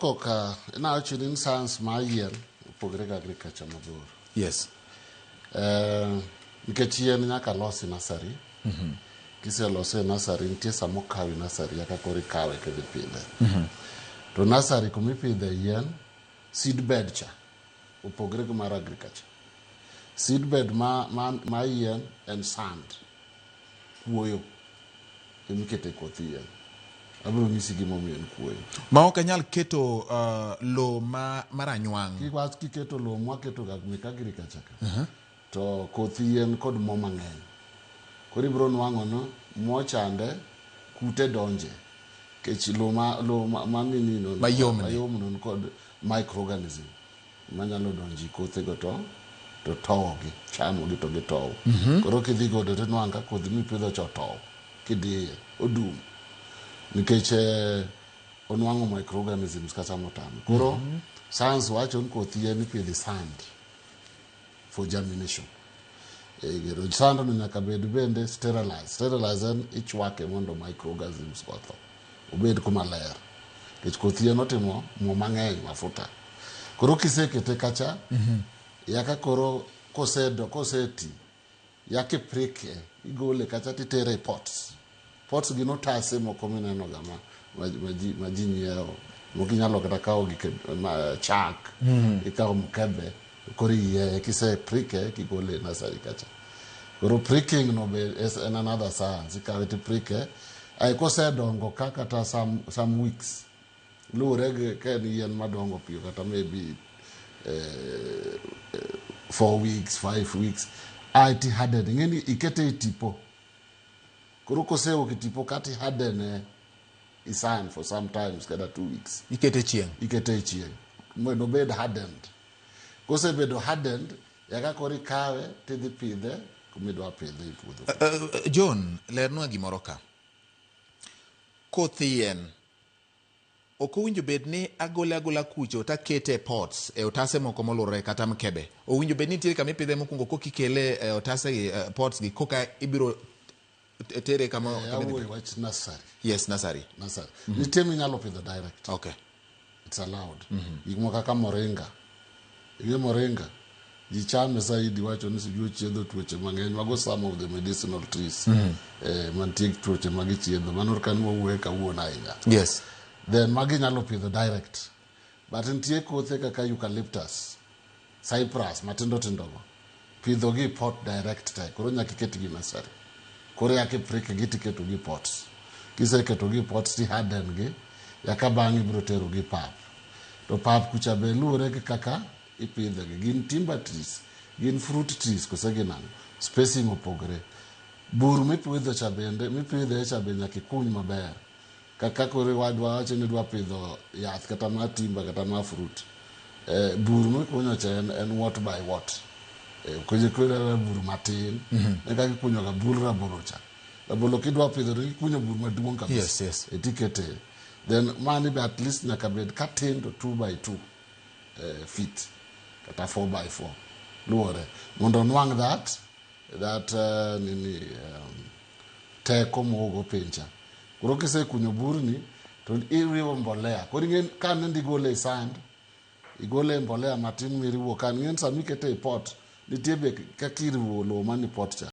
koka nawacho ni science mar yien opogore gi agriculture mabor. Nikech yien nyaka losi nursery. Kiselose e nursery, nitie sama okawe nursery yaka koro ikawe kidhi pidhe. To nursery kuma ipidhe yien, seed bed cha opogre gi mar agriculture. Seed bed ma yien en sand, kuoyo emikete koth yien. Abiro nyisi gimomiyo en kuoyo. Ma ok anyal keto lo ma maranywang'. Kiwach kiketo lowo mwaketo ga mek agriculture ka, to koth yien kod mo mang'eny. Koro ibiro nwang'o ni mo chande kute donje. Nikech lowo ma nini no Mayomni. Mayom no kod microorganism manyalo donjo e kothego to towo gi, chamogi to gitow. Koro kidhi godo tinwang'o ka kodhi mipidho cha otow kidiye odum nikech onwang'o microorganisms kata motame. Koro science wacho ni koth yien ipidho e sand for germination. Gero sand no nyaka bed bende sterilized. Sterilized en ichwake mondo microorganisms go otho. Obed kuma ler. Nikech koth yien otimo mo mang'eny, mafuta. Koro kisekete kacha, yaka koro kosedo koseti, yaka iprike, igole kacha titere e pots. Pots gin otase moko mineno ga ma ji nyiewo. Moko inyalo kata kawo gike ma, chak, ikawo mkebe, koro iyieye kise prike kigole e nursery kacha. Koro pricking no be is en another science. Ikawe tiprike, ai kosedongo ka kata some weeks, luwore gi ka en yien madongo piyo kata maybe 4 weeks, 5 weeks, ae ti harden. Ing'eni ikete e tipo. Koro kosewuok e tipo kata i harden e sun for some times kata 2 weeks. Ikete chieng'. Ikete e chieng' mondo obed hardened. Kosebedo hardened, yaka koro ikawe tidhi pidhe kumidwa pidhe e puodho. John, lernwa gimoro ka. Koth yien ok owinjo bed ni agole agola kucho takete e pots e otase moko molurore kata mkebe. Owinjo bed ni nitiere kama ipidhe mokwongo koka ikele e otase gi pots gi koka ibiro tere kama kama idhi. Awuoyo wach nursery. Yes, nursery. Nursery. Nitie minyalo pidho direct. It's allowed. Gik moko kaka moringa. Ing'e moringa? Ji chame saidi wacho ni sijui ochiedho tuoche mang'eny. Mago some of the medicinal trees. Mantie gi tuoche ma gichiedho. Mano ka nwawuoye kawuono ahinya. Then magi inyalo pidho direct. But nitie kothe kaka eucalyptus, cypress matindo tindo go. Pidho gi e pot direct tek. Koro nyaka iketgi e nursery. Koro yaka iprik gi tiketo gi e pots. Kiseketo gi e pots ti harden gi, yaka bang'e ibiro tero gi pap. To pap kucha be luwore gi kaka ipidho gi. Gin timber trees, gin fruit trees kose gin ang'o. Spacing opogore. Bur mipidho cha bende, mipidhe cha be nyaka ikuny maber. Kaka koro wadwa wacho ni idwa pidho yath kata mar timber kata mar fruit. Bur mikunyo cha en what by what. Koro bur matin. En kaka ikunyo ga bur rabolo cha. Rabolo kidwa pidho to ikunyo bur maduong' kabisa. Tikete. Then mani be at least nyaka bed ka tin to 2 by 2 feet kata 4 by 4 luwore mondo onwang' that nini teko mogo piny cha. Koro kisekunyo burni to iriwo mbolea. Koro ing'e ka nende igole e sand, igole e mbolea matin miriwo kan ing'e ni sama ikete e pot nitie be kaka iriwo lowo manie pot cha.